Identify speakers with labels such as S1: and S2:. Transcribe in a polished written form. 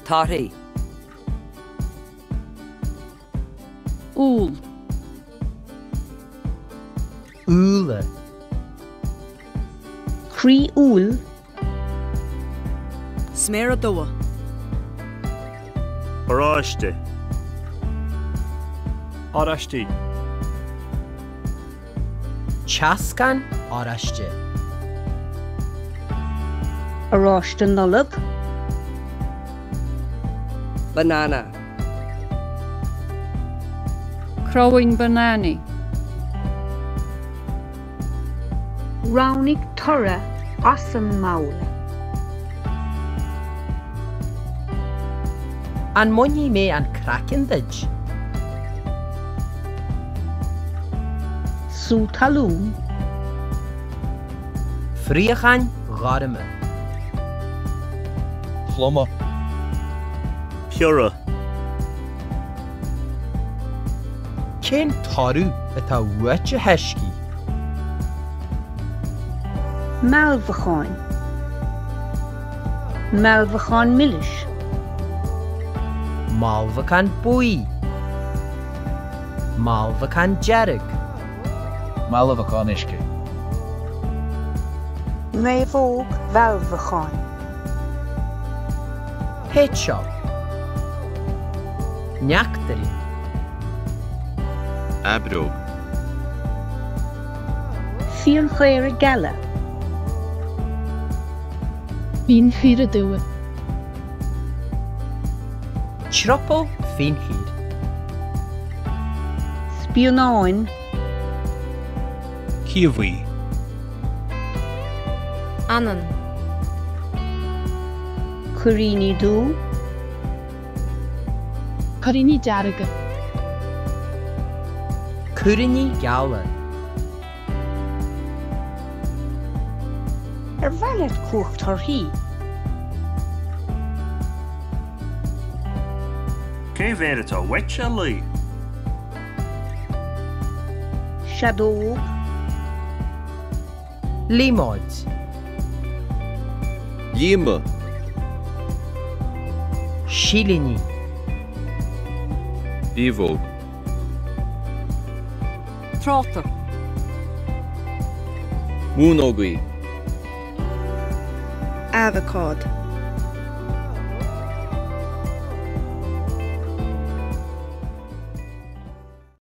S1: Torthaí.
S2: Úll.
S3: Úlla.
S4: Croí úill.
S5: Sméara dubha.
S6: Oráiste.
S7: Oráistí.
S3: Teascán oráiste.
S4: Oráiste Nollag.
S1: Banana.
S2: Crobhaing bananaí.
S4: Roghnaigh toradh as an mbabhla.
S3: An mbainfidh mé an craiceann duit?
S4: Sú talún.
S3: Fraocháin ghorma.
S8: Pluma.
S6: Piorra.
S3: Cén toradh atá uait a thaiscidh?
S4: Mealbhacáin. Mealbhacán milis.
S3: Mealbhacán buí. Mealbhacán dearg.
S8: Mealbhacán uisce.
S4: Naomhóg mhealbhacáin.
S3: Péitseog. Neachtairín.
S9: Aibreog.
S4: Fíonchaora geala.
S10: Fíonchaora dubha.
S3: Triopall fíonchaor.
S4: Spíonáin.
S11: Cíobhaí.
S12: Anann.
S4: Cuiríní dubha.
S10: Cuiríní dearga.
S3: Cuiríní geala.
S4: Ar mhaith leat cuach torthaí?
S6: Cé mhéad atá uait, a Laoi?
S4: Seadóg.
S3: Líomóid.
S9: Líoma.
S3: Silíní.
S9: Biabhóg.
S5: Tráta.
S9: Múnógaí.
S12: Abhacád.